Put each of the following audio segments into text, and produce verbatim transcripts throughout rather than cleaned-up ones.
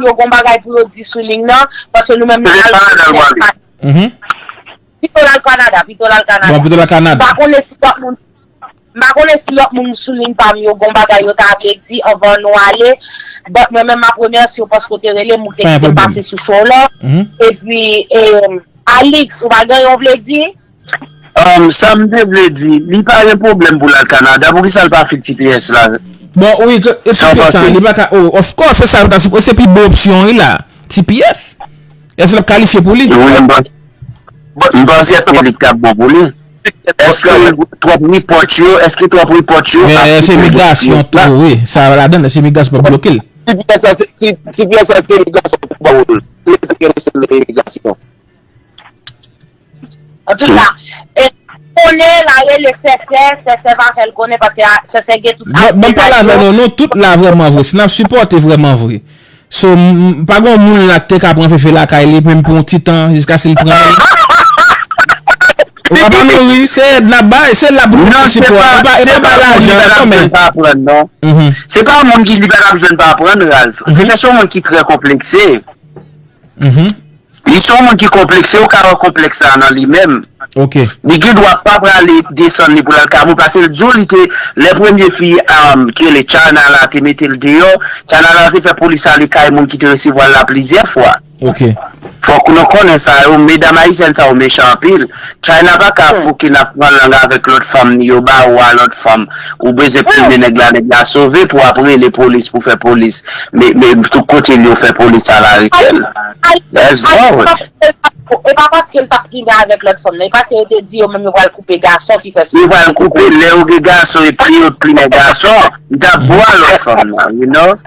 yo gon bagay pou yo di sou liy nan, paske nou menm nou al sou Kanada, pito l al Kanada, pito l al Kanada. Bon, pito l al Kanada. M pa konnen si lòt moun, m pa konnen si lòt moun sou liy pa m yo gon bagay yo ta vle di anvan nou ale. But mwen menm m ap remèsye w paske w te rele m, ou te kite m pase sou show la. Epi, eh, Alix, ou pa gen yon vle di? Um, sa m te vle di, li pa gen pwoblèm pou l al Kanada, poukisa l pa fè T P S la? Bon, wi, e T P S la, li pa ka, oh, of course, se sa, se pi bon opsyon wi la, T P S. Èske l ap kalifye pou li? Wi, m panse, m panse se li k t ap bon pou li. Èske twòp report yo, èske twòp report yo ap kite l. Se imigrasyon tou, wi, sa ladan, se imigrasyon pou bloke l. T P S la, èske imigrasyon pou ba w l? Leta gen resèl imigrasyon. Antouka, e konnen l a rele Sèsè, Sèsè pa fè l konnen paske Sèsè gen tout ap. Ban m pale avè nou, nou tout la vrèman vre. Si n ap sipòte vrèman vre. So, m, m, pa gen yon moun la ki te ka pran Fefe lakay li, menm pou yon ti tan, jiskaske l pran l. Ou pa pa mouri, se èd n ap bay, se l la pou nou sipò. E pa, e pa bay lajan, kanmenm. Se pa moun ki li pa t ap jwenn pa pran, Ralph. Fefe se yon moun ki trè konplekse. Li se yon moun ki konplekse, ou ka wè konplèks la nan li menm. Li gen dwa pa prale desann li pou l al kay moun, paske l di w li te, lè premye fi ki rele China la te mete l deyò, China la te fè polis ale kay moun ki te resevwa l la plizyè fwa. Fòk nou konnen sa yo, medam ayisyèn sa yo mechan anpil. China pa ka fouke n ap pran lang avèk lòt fanm ni yo ba ou a lòt fanm. Ou bezwen plimen nèg la, nèg la sove pou w ap rele polis pou fè polis. Men, men tout kote l yo fè polis al arete l. Let's go. E pa paske l t ap plimen avèk lòt fanm nan, e paske yo te di yo menm yo pral koupe gason ki fè sa. Yo pral koupe, lè yo gen gason epi yo t plimen gason, m t ap bwa lòt fanm nan, you know.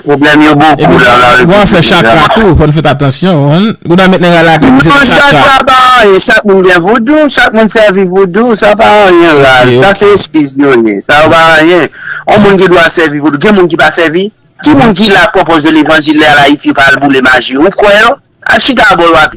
Pwoblèm yo bokou la, la Repiblik. Epi, fè chakra tou, fò n fè atansyon. Ou ta met nèg la lakay, se chakra. Non, chakra pa anyen, chak moun gen voudou, chak moun sèvi voudou, sa pa anyen la, sa se eskiz yo ye, sa yo pa anyen. Yon moun gen dwa sèvi voudou, gen moun ki pa sèvi. Ki moun ki la k pwopòze levanjil lè al Ayiti pa al boule maji? Ou kwè yo? Al chita bò yo ap.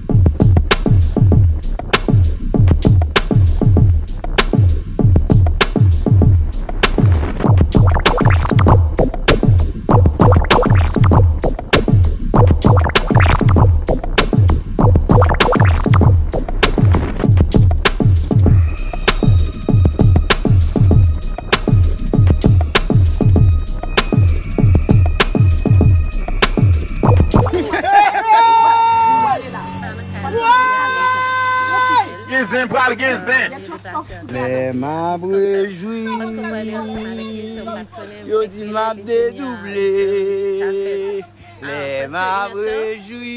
Gen zen, pral gen zen. Lè m ap rejwi, yo di m ap dedouble. Lè m ap rejwi,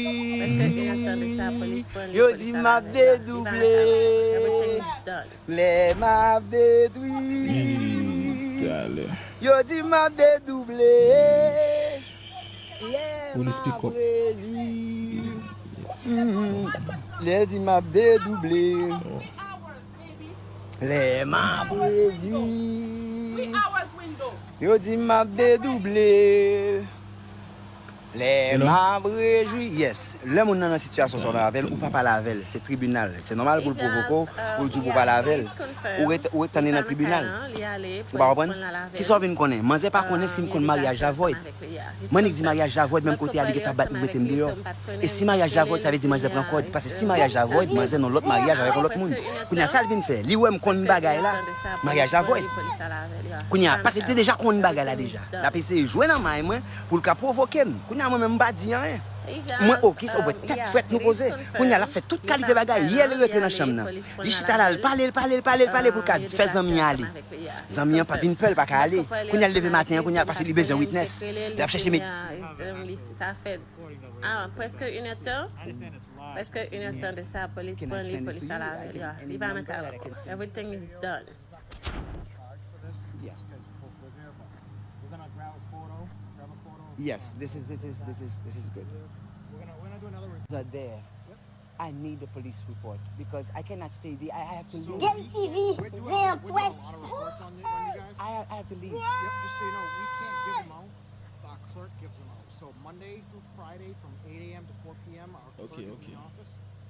yo di m ap dedouble. Lè m ap detwi, yo di m ap dedouble. Lè m ap rejwi, yo di m ap dedouble. Lè m ap rejwi, yo di m ap dedouble. Lè m ap rejwi, yes. Lè moun nan nan sitiyasyon sa w nan avè l, ou pa pale avè l, se tribinal. Se nòmal pou l pwovoke w, pou l di w pou w pale avè l. Ou ret, ou ret tann li nan tribinal. Ou pa konprann? Kisa w vin konnen? Manzè pa konnen si m konn maryaj la void. M annik di maryaj la void, menm kote a li gentan bat m, rete m deyò. E si maryaj la void, sa vle di manzè pran kòd. Paske si maryaj la void, manzè nan lòt maryaj avèk yon lòt moun. Kounye a, sa l vin fè? Li wè m konn bagay la, maryaj la void. Kounye a, paske li te deja konn bagay la deja. L ap eseye jwe nan may mwen pou l ka pwovoke m. Kounye a mwen menm m pa di anyen. Mwen okis, ou wè tèt frèt nou poze. Kounye a l ap fè tout kalite bagay. Yè li rete nan chanm nan. Li chita la, l pale, l pale, l pale, l pale pou l ka fè zanmi an ale. Zanmi an pa vin pè, l pa ka ale. Kounye a l leve maten an, kounye a paske li bezwen witness. L ap chèche met. Prèske inèdtan. Prèske inèdtan de sa, polis pran li, polis al avè l. Li pa nan kay la ankò. Everything is done. Yeah. We're gonna grab a photo. Grab a photo. Yes, this is this is this is this is good. We're gonna we're gonna do another report. Are there. I need the police report because I cannot stay there. I have to leave. Game T V, zen an pwès. I, I have to leave. Yep, just so you know, we can't give them out. Our clerk gives them out. So Monday through Friday from eight a.m. to four p.m. our clerk is in the office.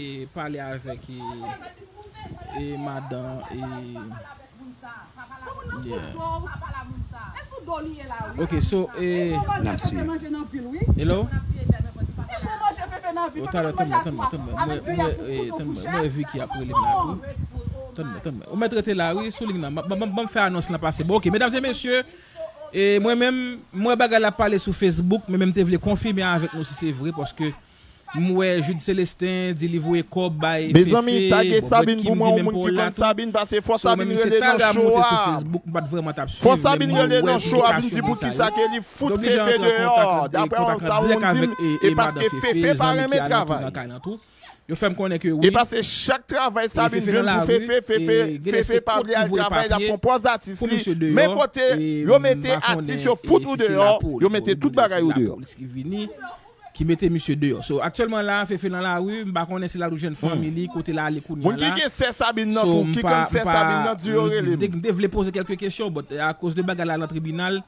e, pale avèk e, e madan e, yeah. Ok, so e, N ap swiv. Hello? Yo talè, tann mwen, tann mwen, tann mwen. Mwen, mwen, e, tann mwen, mwen, Vicky ap rele m la tou. Tann mwen, tann mwen. Ou mèt rete la, wi, sou liy nan. Ban m fè anons lan pase. Bon, ok, medam e mesye, e mwen menm, m wè bagay la pale sou Facebook, men menm te vle konfime avèk nou si se vre, paske m wè Jude Celestin di li voye kòb bay Fefe. Mezanmi, tagè Sabine pou mwen, yon moun ki konn Sabine, pase fò Sabine rele nan show a. Facebook, m pa t vrèman t ap swiv, men mwen wè piblikasyon sa yo. Donk li jan antre an kontak, an kontak an dirèk avèk e, e madan Fefe, zanmi ki al antre nan kay lan tou. Yo fè m konnen ke wi. E paske chak travay Sabine jwenn pou Fefe, Fefe, Fefe pa vle al travay, l ap pran pòz atis li. Men kote yo mete atis yo fout ou deyò, yo mete tout bagay ou deyò. Ki mete misye deyò. So, aktyèlman la, Fefe nan lari, m pa konnen si l al jwenn fanmi li, kote l ale kounye a la. Moun ki gen sè Sabine nan tou, ki konn sè Sabine nan di yo rele m. M te vle poze kèlke kesyon, but akoz de bagay la nan tribinal,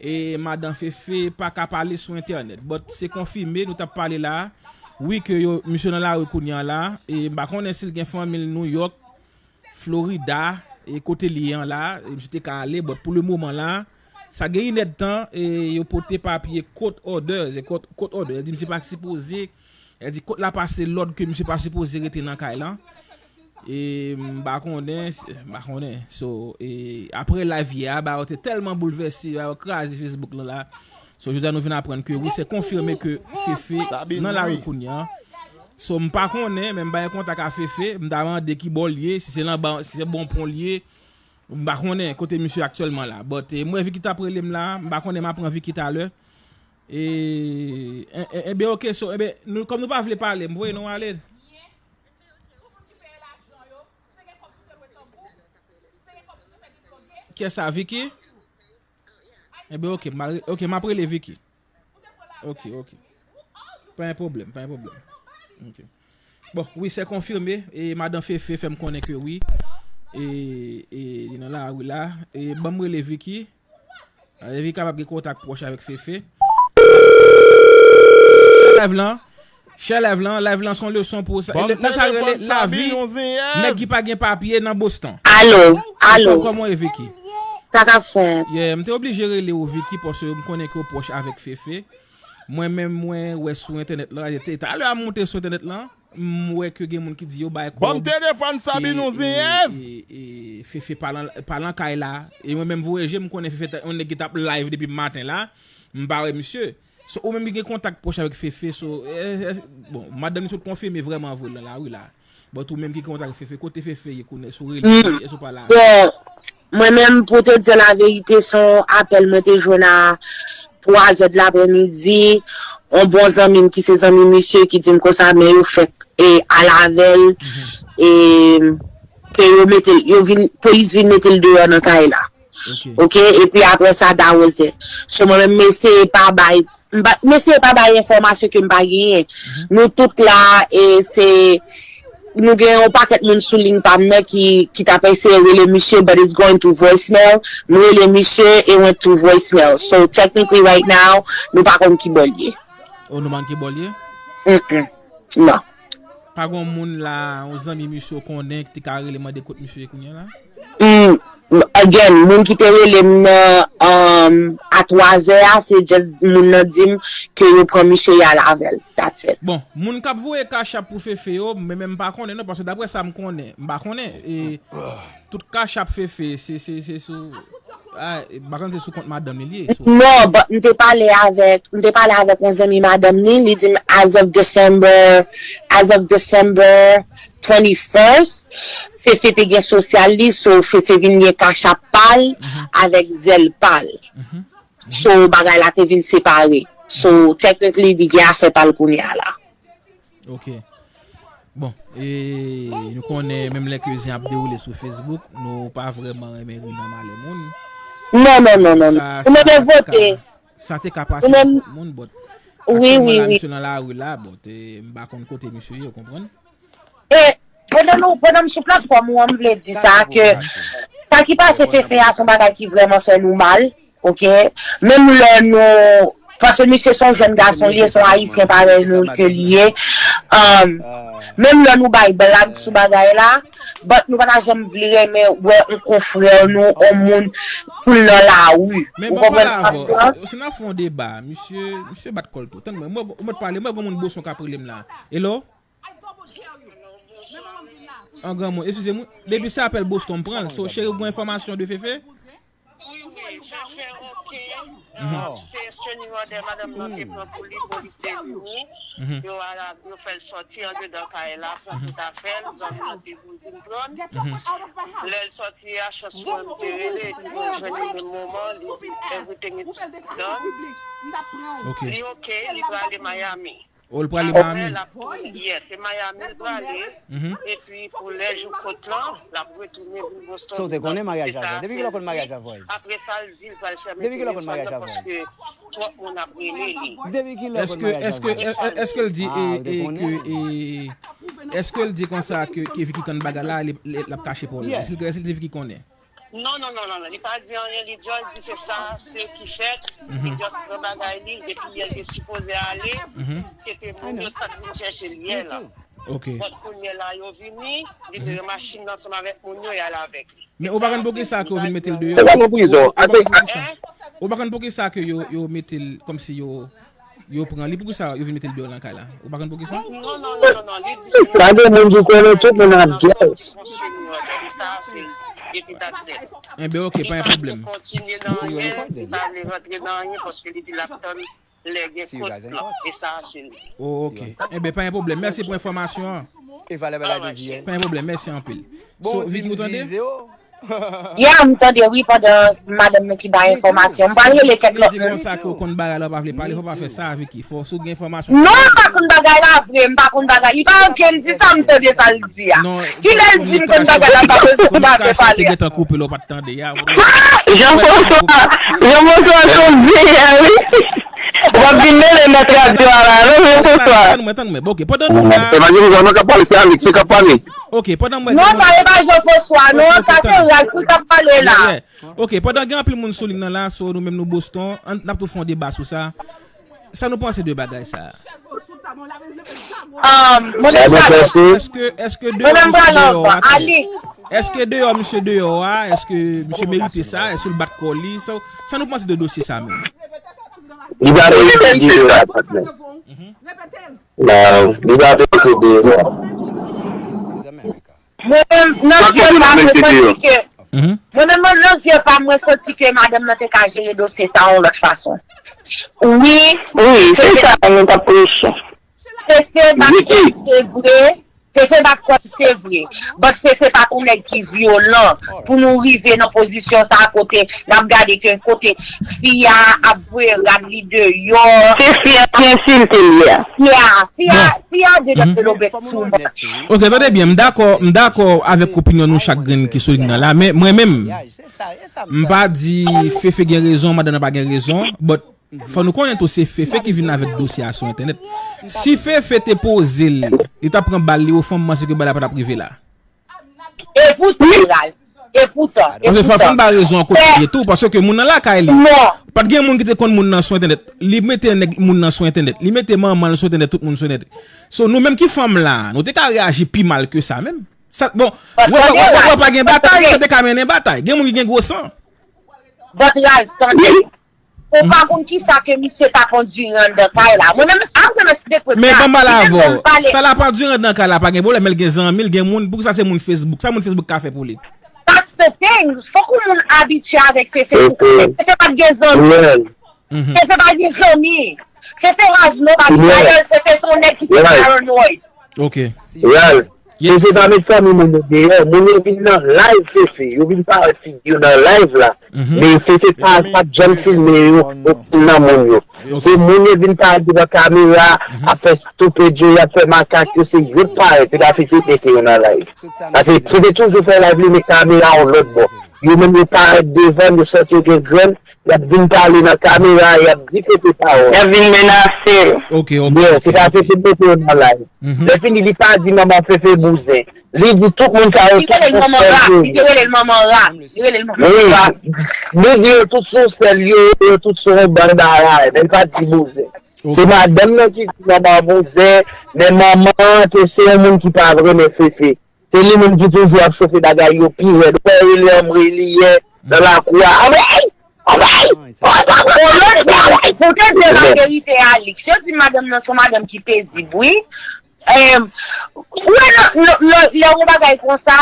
e madan Fefe pa ka pale sou entènèt. But se konfime, nou t ap pale la, wi, ke yo, misye nan lari kounye a la, e m pa konnen si l gen fanmi l Nouyòk, Florida, e kote li ye an la, e misye te ka ale, but pou le moman la, sa gen inèdtan, e yo pote papye court orders, e court, court orders, di misye pa sipoze, e di kot la pase lòd ke misye pa sipoze rete nan kay lan. E m pa konnen, m pa konnen. So, e apre live yè a, ba yo te tèlman boulvèse, ba yo kraze Facebook lan la. So, jodi a nou vin aprann ke wi, se konfime ke Fefe nan lari kounye a. So, m pa konnen, men m pa gen kontak a Fefe, m ta mande ki bò l ye, si se nan ba, si se Bonpon l ye, m pa konnen kote misye aktyèlman la. But, e, m wè Vicky t ap rele m la, m pa konnen, m ap pran Vicky talè. E, e, e, enben, ok, so, enben, nou, kòm nou pa vle pale, m voye nou ale. Kiyès sa, Vicky? Enben, ok, m al, ok, m ap rele Vicky. Ok, ok. Pa gen pwoblèm, pa gen pwoblèm. Ok. Bon, wi, se konfime. E madan Fefe fè m konnen ke wi. E, e li nan lari la. E ban m rele Vicky. Vicky kapab gen kontak pwòch avèk Fefe. Share live lan. Share live lan. Live lan se yon leson pou sa. Ban m telefòn sa, Sabine, yon ziyès. Nèg ki pa gen papye nan Boston. Alo, alo. Kòman w ye, Vicky? Sa k ap fèt? Yeah, m te oblije rele w, Vicky, paske m konnen ke w pwòch avèk Fefe. Mwen menm, mwen wè sou entènèt lan, e te- talè a m moute sou entènèt lan, m wè ke gen moun ki di yo bay kòb. Ban m telefòn Sabine, yon ziyès. E, e, e, Fefe pa lan, pa lan kay la. E mwen menm voye je m, konnen Fefe ta- yon nèg ki t ap live depi maten la. M pa wè misye. So, ou menm ki gen kontak pwòch avèk Fefe, so, e, e, bon, madanm li sot konfime vrèman vre l nan lari la. But ou menm ki gen kontak Fefe, kote Fefe ye kounye a, si w rele li, èske w pale avè l? Bon, mwen menm, pou te di laverite, se yon apèl mwen te jwenn a twa zè de laprèmidi, yon bon zanmi m ki se zanmi misye ki di m konsa, men yo fèk e, al avè l, e, ke yo mete l, yo vin, polis vin mete l deyò nan kay la. Ok. Ok, epi apre sa, that was it. So, mwen menm, m eseye pa bay, m pa- m eseye pa bay enfòmasyon ke m pa genyen. Nou tout la, e se, nou gen yon pakèt moun sou liy pa m nan ki, ki t ap eseye rele misye, but it's going to voicemail. Nou rele misye, it went to voicemail. So, technically, right now, nou pa konn ki bò l ye. Oh, nou pa konn ki bò l ye? Mm-mm. Non. Pa gen yon moun la, yon zanmi misye w konnen ki te ka rele mande kot misye ye kounye a la? Mm, again, moun ki te rele m nan, um, a twa zè a, se just moun nan di m ke yo pran misye y al avè l. That's it. Bon, moun k ap voye cash app pou Fefe yo, mwen menm m pa konnen non, paske daprè sa m konnen, m pa konnen, e, tout cash app Fefe, se, se, se sou, a, m pa konn se sou kont madanm li l ye, so. Non, but m te pale avèk, m te pale avèk yon zanmi madanm li, li di m as of December, as of December twenty-first, Fefe te gen sosyal li, so Fefe vin gen cash app pa l avèk Zelle pa l. So, bagay la te vin separe. So, technically, li gen afè pa l kounye a la. Ok. Bon, e nou konnen menm lè ke zen ap dewoule sou Facebook, nou pa vrèman renmen ri nan malè moun. Non, non, non, non, non. Sa, nou sa te ka, sa te ka pase pou tout moun, but wi, aktyèlman wi, la, wi, misye nan lari la, but, e, m pa konn kote misye ye, ou konprann? E pandan nou, pandan m sou platfòm ou an, m vle di sa, ke sa ki pase Fefe a, se yon bagay ki vrèman fè nou mal. Ok? Menm lè nou, paske misye se yon jèn gason li ye, se yon ayisyen parèy nou ke li ye. Um, menm lè nou bay blag sou bagay la, but nou pa ta janm vle renmen wè yon konfrè nou, yon moun, pou l nan lari. Ou konprann sa m di an? Men ban m pale avè w, si n ap fè yon deba, misye, misye bat kò l tou. Tann mwen, mwen, ou mèt pale, mwen, gen moun Boston k ap rele m la. Hello? An granmoun, eskize m wi. Depi se apèl Boston m pran l. So, cheri, ou gen enfòmasyon de Fefe? Wi, wi, Fefe, ok. Se standing order madanm nan te pran pou li, polis te vini. Yo al, yo fè l sòti andedan kay la, pran tout afè l, zanmi nan te vin pran l. Lè l sòti a, chans mwen m te rele, epi mwen jwenn li menm moman, li di everything is done. Ok. Li ok, li prale Miami. Oh, l prale Miami? Apre, l ap tounen. Yes, se Miami l prale. Epi pou lè jou kot lan, l ap retounen vin Boston. So, w te konnen maryaj avè l? Depi kilè w konn maryaj avè l? Apre sa, l di l pral fèmen telefòn nan paske twòp moun ap rele li. Depi kilè w konn maryaj avè l? Èske, èske, èske l di, e, e, ke, e, èske l di konsa ke, ke Vicky konn bagay la, li, li, l ap kache pou li? Èske, èske l di Vicky konnen? Non, non, non, non, non. Li pa di anyen, li just di se sa, se ki fèt. Li just pran bagay li, depi yè l te sipoze ale, se te moun yo t ap vin chèche l yè la. Ok. But kounye la, yo vini, li te nan machin nan ansanm avèk moun yo, y al avèk li. Men ou pa konn poukisa ke yo vin mete l deyò? Ou pa konn prizon. Ou pa konn poukisa? Hein? Ou pa konn poukisa ke yo, yo mete l kòmsi yo Yo pran li, poukisa yo vin mete l deyò nan kay la? Ou pa konn poukisa? Non, non, non, non, non, li di se pa gen moun ki konnen, tout moun ap gès. Enben, ok, pa gen pwoblèm. Kontinye nan anyen, li pa vle rantre nan anyen paske li di l ap tann lè gen kont lan. E sa, se li. Oh, ok. Enben, pa gen pwoblèm. Mèsi pou enfòmasyon an. E valè bagay de di. Pa gen pwoblèm, mèsi anpil. So, Vicky, ou tande? Yeah, m tande wi, pandan madanm nan ki bay enfòmasyon. M pral rele kèk lòt moun. Lè di konsa ke w konn bagay la, w pa vle pale, fò w pa fè sa, Vicky. Fò si w gen enfòmasyon. Non, m pa konn bagay la vre, m pa konn bagay. Li pa oke, m di sa, m tande sa l di a. Kilè l di m konn bagay la, m pa bezwen, m pa vle pale. Te gentan koupe lè w pa t tande a. Jean-François, Jean-François, se yon vye a, wi. W ap vin mele mèt radyo a la, non, Jean François. Tann mwen, tann mwen. Bon, ok, pandan nou la. E pa Jean François, non, k ap pale, se Alex ki ap pale. Ok, pandan mwen. Non, sa e pa Jean François, non, sa se Ralph ki ap pale la. Yeah, yeah. Ok, pandan gen anpil moun sou liy nan la, so nou menm nou Boston, n ap tou fè yon deba sou sa. Sa nou panse de bagay sa a? Um, mwen menm sa, èske, èske deyò misye deyò a, Alex, èske deyò misye deyò a, èske misye merite sa, èske l bat kò li, sa, sa nou panse de dosye sa menm? Li pa merite deyò a, patnè. Li pa merite deyò a. Mwen menm, nan zye pa m, mwen santi ke, mwen menm, nan zye pa m, mwen santi ke madanm nan te ka jere dosye sa yon lòt fason. Wi, wi, se sa nou t ap preche. Fefe bat kò l, se vre. Fefe bat kò l, se vre. But Fefe pa t yon nèg ki vyolan pou nou rive nan pozisyon sa a kote n ap gade ke kote fi a ap voye rad li deyò. Se fi a ki ensilte l ye a. Fi a, fi a, fi a dedan de lo bet sou mwen. Ok, tande byen, m dakò, m dakò avèk opinyon nou chak grenn ki sou liy nan la, men mwen menm, m pa di Fefe gen rezon, madanm nan pa gen rezon, but fò nou konnen tou se Fefe ki vin avèk dosye a sou entènèt. Si Fefe te poze l, li t ap pran bal li ofan, m panse ke bal la pa t ap rive la. Epoutan, Ralph, epoutan, epoutan. Paske fò fè n ba rezon an kote li ye tou, paske moun nan lakay li. Non. Pa t gen moun ki te konn moun nan sou entènèt. Li mete nèg moun nan sou entènèt. Li mete manman l sou entènèt, tout moun sou entènèt. So, nou menm ki fanm la, nou te ka reyaji pi mal ke sa menm. Sa, bon, wè, wè, wè, wè, pa gen batay, sa te ka mennen batay. Gen moun ki gen gwo san. But Ralph, tande. Ou pa konn kisa ke misye t ap andire anndan kay la. Mwen menm, I'm gonna stick with that. Men ban m pale avè w. Sa l ap andire anndan kay la pa gen pwoblèm, men l gen zanmi, l gen moun. Poukisa se moun Facebook? Sa moun Facebook ka fè pou li? That's the thing. Fòk yon moun abitye avèk Fefe pou konnen Fefe pa t gen zanmi. Fefe pa t gen zanmi. Fefe has nobody. Dayè, Fefe se yon nèg ki te paranoid. Ok. Ralph, Fefe pa met fanmi moun yo deyò. Moun yo vin nan live Fefe. Yo vin parèt figi yo nan live la. Men Fefe pa, pa t janm filme yo, okenn nan moun yo. Se moun yo vin parèt devan kamera, ap fè stupid yo, y ap fè makak yo, se yo t parèt, se pa Fefe mete yo nan live. Paske Fefe toujou fè live li, men kamera yon lòt bò. Yo menm yo parèt devan, yo santi yo gen grenn, y ap vin pale nan kamera, y ap di Fefe pawòl. Y ap vin menase l. Ok, ok, ok. Byen, se pa Fefe mete yo nan live. Lè fini, li pa di manman Fefe bouzen. Li di tout moun sa yo, tout moun sèl yo. Li te rele l manman ra. Li te rele l manman ra. Wi. Li di yo tout se sèl yo, yo tout se yon bann barayay. Men li pa t di bouzen. Se madanm nan ki di manman bouzen, men manman an te se yon moun ki pa renmen Fefe. Se li menm ki toujou ap chofe bagay yo pi rèd. Ou wè, rele Anmwey li yè nan lakou a. Anmwey! Anmwey! Anmwey! Pou te di la verite, Alix, yo di madanm nan se yon madanm ki pezib, wi. Em, ou wè, lè, lè, lè, lè yon bagay konsa,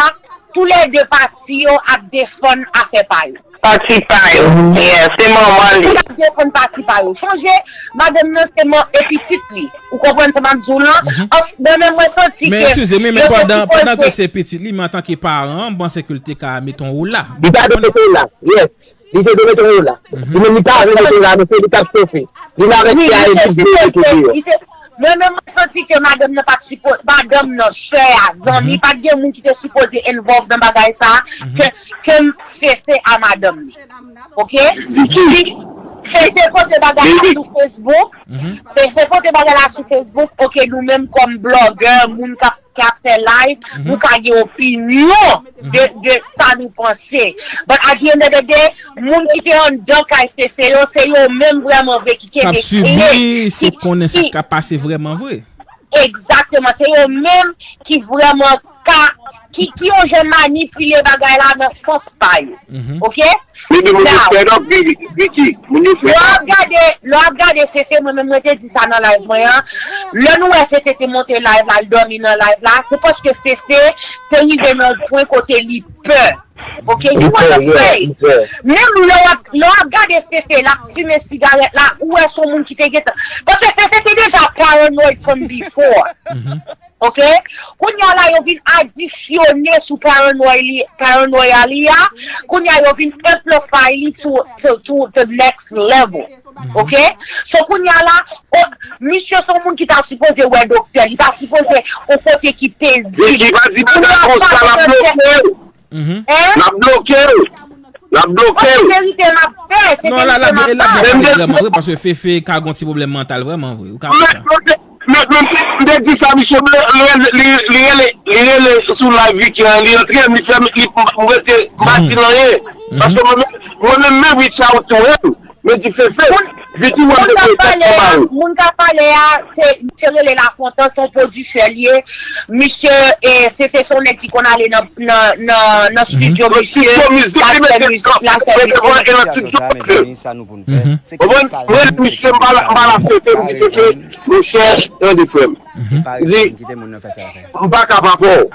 toulède pati yo ap defann afè pa yo. Pati pa yo. Yeah, se manman li. Yo ap defann pati pa yo. Sonje, madanm nan se man e pitit li. Ou konprann sa m ap di w lan? Anf, mwen menm, mwen santi ke. Men eskize m, men pandan, pandan ke se pitit li, men antanke paran, m panse ke l te ka mete yon wola. Li pa te mete wola, yes. Li te dwe mete yon wola. Li menm li pa vle mete wola, men se li k ap chofe. Li nan avèk fi a, epi li mete deyò. Mwen menm, mwen santi ke madanm nan pa t sipo-, madanm nan, sè a, zanmi, pa t gen moun ki te sipoze involve nan bagay sa a, ke, ke m Fefe a madanm li. Ok? Li, Fefe pote bagay la sou Facebook. Fefe pote bagay la sou Facebook. Ok, nou menm kòm blogger, moun k ap k ap fè live, nou ka gen opinyon de, de sa nou panse. But at the end of the day, moun ki te anndan kay Fefe yo, se yo menm vrèman vre ki kenbe kle. K ap sibi, se konnen sa k ap pase vrèman vre. Egzakteman, se yo menm ki vrèman ka, ki, ki yon jan manipile bagay la nan sans pa yo. Ok? Lè w ap gade, lè w ap gade Fefe, mwen menm mwen te di sa nan live mwen an. Lè nou wè Fefe te monte live la, l dòmi nan live la, se paske Fefe te rive nan yon pwen kote li pè. Ok, he was afraid. Menm lè w ap, lè w ap gade Fefe, l ap fimen sigarèt la, ou wè se yon moun ki te gentan. Paske Fefe te deja paranoid from before. Ok? Kounye a la, yo vin adisyone sou paranoya li, paranoya li a. Kounye a, yo vin amplify li to, to, to the next level. Ok? So, kounye a la, o, misye se yon moun ki ta sipoze wè doktè, li ta sipoze yon kote ki pezib. Vicky, pa di bagay konsa, l ap bloke w. L ap bloke w. L ap bloke w. Se verite m ap fè, se verite m ap bay. Non, l ap bloke vrèman vre, paske Fefe ka gon ti pwoblèm mantal vrèman vre. Ou ka wè sa. Men, men, men, m te di sa, misye, li, li, li rele, li rele sou live Vicky an, li antre, li fè, li, m rete, m pa di l anyen. Paske mwen menm, mwen menm, men reach out to him. Men di Fefe, Vicky, mwen te voye tèt anba ou. Moun k ap pale a, se, misye rele Lafontan, se yon pwodiktè l ye. Misye, e, Fefe se yon nèg ki konn ale nan, nan, nan, nan estidyo misye, l ap fè mizik, l ap fè mizik. Konprann? Mwen di misye, m pa la, m pa la Fefe, m di Fefe, monchè, tande frè m. M di, m pa ka papa w.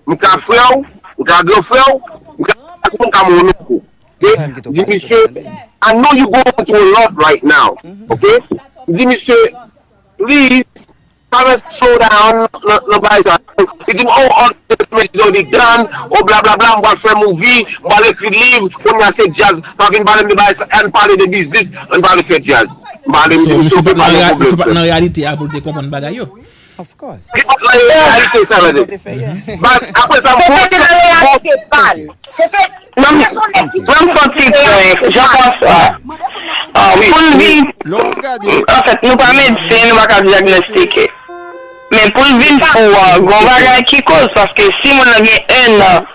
M ka frè w, m ka gran frè w, m ka patwon, m ka mwen menm tou. Ok? M di misye, I know you going through a lot right now. Ok? M di misye, please, pa nan slow down nan, nan bagay sa. Li di m, oh, all the documents is already done, oh, bla bla bla, m pral fè movie, m pral ekri liv, kounye a se djaz, pa vin pale m de bagay sa, ann pale de biznis, ann pale fè djaz. M pale, m di misye, ok, pa gen pwoblèm, frè m. Misye pa t nan reyalite a pou l te konprann bagay yo. Of course. Li pa t nan reyalite sa, tande. But apre sa, m... Fefe te nan reyalite pa l. Fefe, Fefe se yon nèg ki... Mwen m fè yon ti prank, Jean François. Ah, wi. Pou l vin, anfèt, nou pa medsen, nou pa ka dyagnostike. Men pou l vin fou an, gon bagay ki koz, paske si moun nan gen en an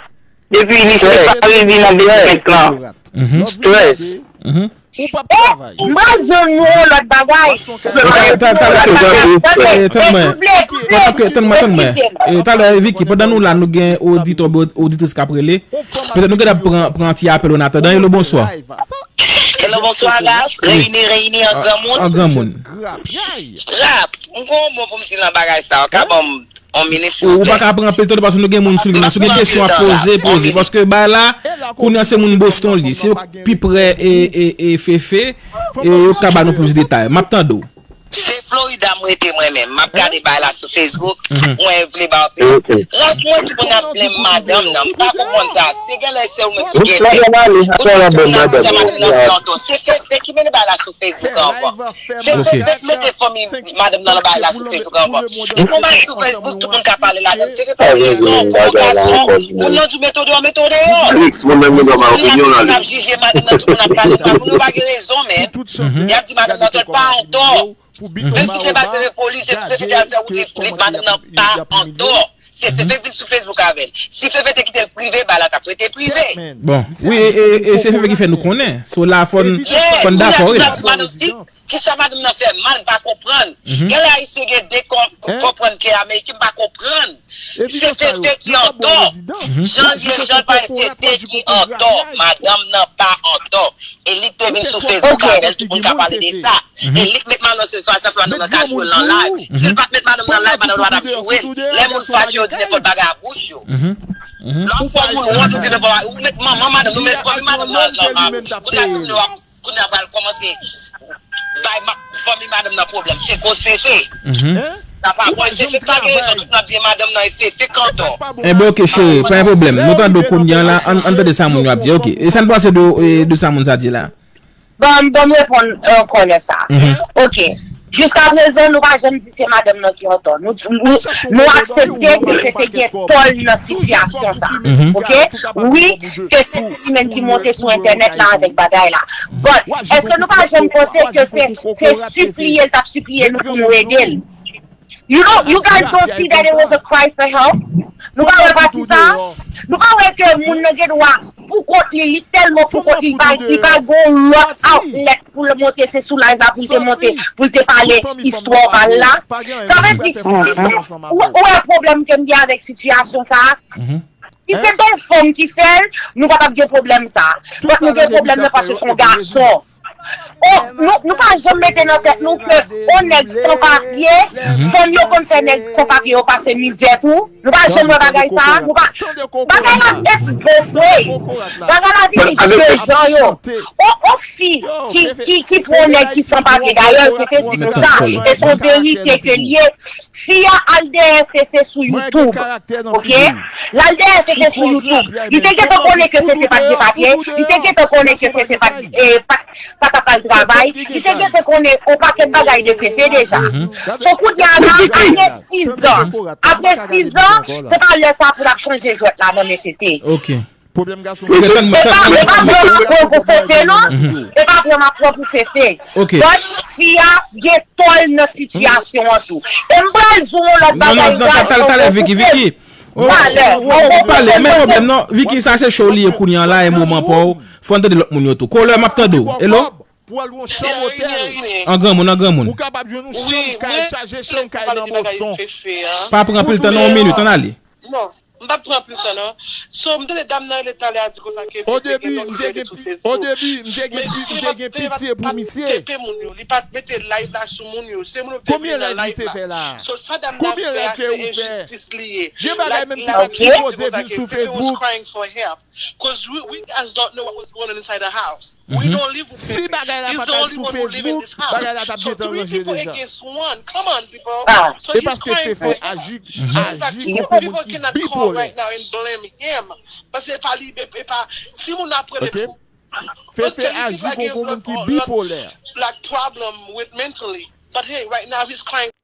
depi li separe, li nan deprèsyon. Stress. Ou p ap travay. M pral jwenn nou yon lòt bagay. Talè, talè, talè, tann mwen. Tann mwen, tann mwen. E, talè, Vicky, pandan nou la, nou gen oditè, oditris k ap rele. Petèt nou gentan pran, pran ti apèl an atandan. Hello, bonswa. Hello, bonswa, Ralph. Reyini, Reyini, an granmoun. An granmoun. Ralph, m gon mo pou m di nan bagay sa. Ou ka ban m yon minit, silvouplè. Ou pa ka pran anpil tan, paske nou gen moun sou liy la. Si w gen kesyon a poze, poze. Paske bay la, kounye a se moun Boston li. Se yo k pi prè e, e, e Fefe, e yo ka ba nou plis detay. M ap tande w. Se Florida m rete mwen menm. M ap gade bay la sou Facebook. Mwen vle ba w opinyon. Ralph, mwen di moun ap plenn madanm nan. M pa konprann sa. Si genlè se ou menm ki gen tèt. Ou di moun ap di sa madanm nan fè anto. Se Fefe ki mennen bay la sou Facebook anvan. Se Fefe k mete fanmi madanm nan nan bagay la sou Facebook anvan. Depi yon bagay sou Facebook, tout moun ka pale ladan l. Fefe pa gen rezon. Kòm yon gason, moun nan di w mete w deyò, mete w deyò. Felix, moun nan gen dwa ba opinyon l ale. Moun ap jije madanm nan, tout moun ap pale mal, moun yo pa gen rezon, men. Y ap di madanm nan tòt, pa antò. Menm si te bay Fefe polis, Fefe te al fè wout li, li, madanm nan pa antò. Se Fefe k vin sou Facebook avè l. Si Fefe te kite l prive, bagay la t ap rete prive. Bon, wi, e, e, e se Fefe ki fè nou konnen. So la, fò n, fò n dakò, wi. Kisa madanm nan fè mal, m pa konprann. Genlè Ayisyen gen de kon-, konprann kè Ameriken, m pa konprann. Se Fefe ki antò. Jan l ye, jan l pa ye, se Fefe ki antò. Madanm nan pa antò. E li k te vin sou Facebook avè l, tout moun ka pale de sa. E li k met madanm nan sou fas a fas, madanm nan ka jwe l nan live. Si l pa t met madanm nan live, madanm nan pa t ap jwe l. Lè moun fache, yo di nenpòt bagay a bouch yo. Lè w fè moun wont, ou di nenpòt bagay, ou met manman madanm, ou met fanmi madanm nan, nan, nan, kounye a, kounye a, kounye a pral kòmanse bay ma-, fanmi madanm nan pwoblèm. Se koz Fefe. Sa pa bon, Fefe pa gen rezon, tout moun ap di madanm nan, e Fefe k antò. Enben, oke, cheri, pa gen pwoblèm. Nou tande w kounye a la, ann, ann tande sa moun yo ap di, oke. E sa n panse de, e, de sa moun sa di la? Ban m, ban m reponn, e, kòlè sa. Oke. Jiskaprezan, nou pa janm di se madanm nan ki antò. Nou, nou, nou aksepte ke Fefe gen tò l nan sitiyasyon sa. Oke? Wi, se, se li menm ki monte sou entènèt la avèk bagay la. But, èske nou pa janm panse ke se, se sipliye l t ap sipliye nou pou nou ede l? You don't, you guys don't see that it was a cry for help? Nou pa wè pati sa? Nou pa wè ke moun nan gen dwa pou kont li, li tèlman pou kont li, li pa, li pa gon lòt outlet pou l monte, se sou live la pou l te monte, pou l te pale istwa pa l la. Sa vle di, si se, ou, ou wè pwoblèm ke m gen avèk sitiyasyon sa a, si se t yon fanm ki fè l, nou pa t ap gen pwoblèm sa a. But nou gen pwoblèm nan paske se yon gason. Oh, nou, nou pa janm mete nan tèt nou ke yon nèg san papye, fanm yo konn fè nèg san papye yo pase mizè tou. Nou pa janm wè bagay sa, nou pa, bagay la it's both way. Bagay la vini de jan yo. On, on fi ki, ki, ki pran yon nèg ki san papye, dayè, se te di nou sa, e se yon verite ke l ye. Fi a al dèyè Fefe sou YouTube, oke? L al dèyè Fefe sou YouTube. Li te gentan konnen ke Fefe pa t gen papye, li te gentan konnen ke Fefe pa t, e, pa t, pa t ap al travay, li te gentan konnen yon pakèt bagay de Fefe deja. So kounye a la, apre sizan, apre sizan, se pa lè sa pou l ap chanje jwèt la nan men Fefe. Oke. Pwoblèm gason. Ok, tann mwen, tann mwen, tann mwen. E pa pran m ap pran pou Fefe non. E pa pran m ap pran pou Fefe. Ok. But fi a gen tòl nan sitiyasyon an tou. E m pral di w yon lòt bagay. Non, non, non, talè, talè, Vicky, Vicky. Oh, oh, oh, pale, men pwoblèm non. Vicky, sa se show li ye kounye an la, e moman pa w. Fò n tande lòt moun yo tou. Kolè, m ap tande w. Hello? An granmoun, an granmoun. Ou kapab jwenn yon chanm kay, chaje chanm kay nan Boston. Pa pran anpil tan nan yon minit, ann ale. Non, m p ap pran anpil tan non. So, m tande dam nan rele talè a di konsa ke Vicky gen yon ti rele sou Facebook. Odebi, m te gen pi-, m te gen pitye pou misye. Li pa t mete live la sou moun yo. Se moun yo te vin nan live la. So, sa dam nan ap fè a, se enjistis li ye. Gen bagay menm ki pa t sipoze vin sou Facebook. Cause we, we guys don't know what was going on inside the house. We don't live with Pepe. He's the only one who live in this house. So three people against one. Come on, people. So he's crying for help. Just that two people cannot call right now and blame him. Paske e pa li, e pa, si moun ap rele pou. Fefe aji kon, kon moun ki bipolè. Like problem with mentally. But hey, right now he's crying.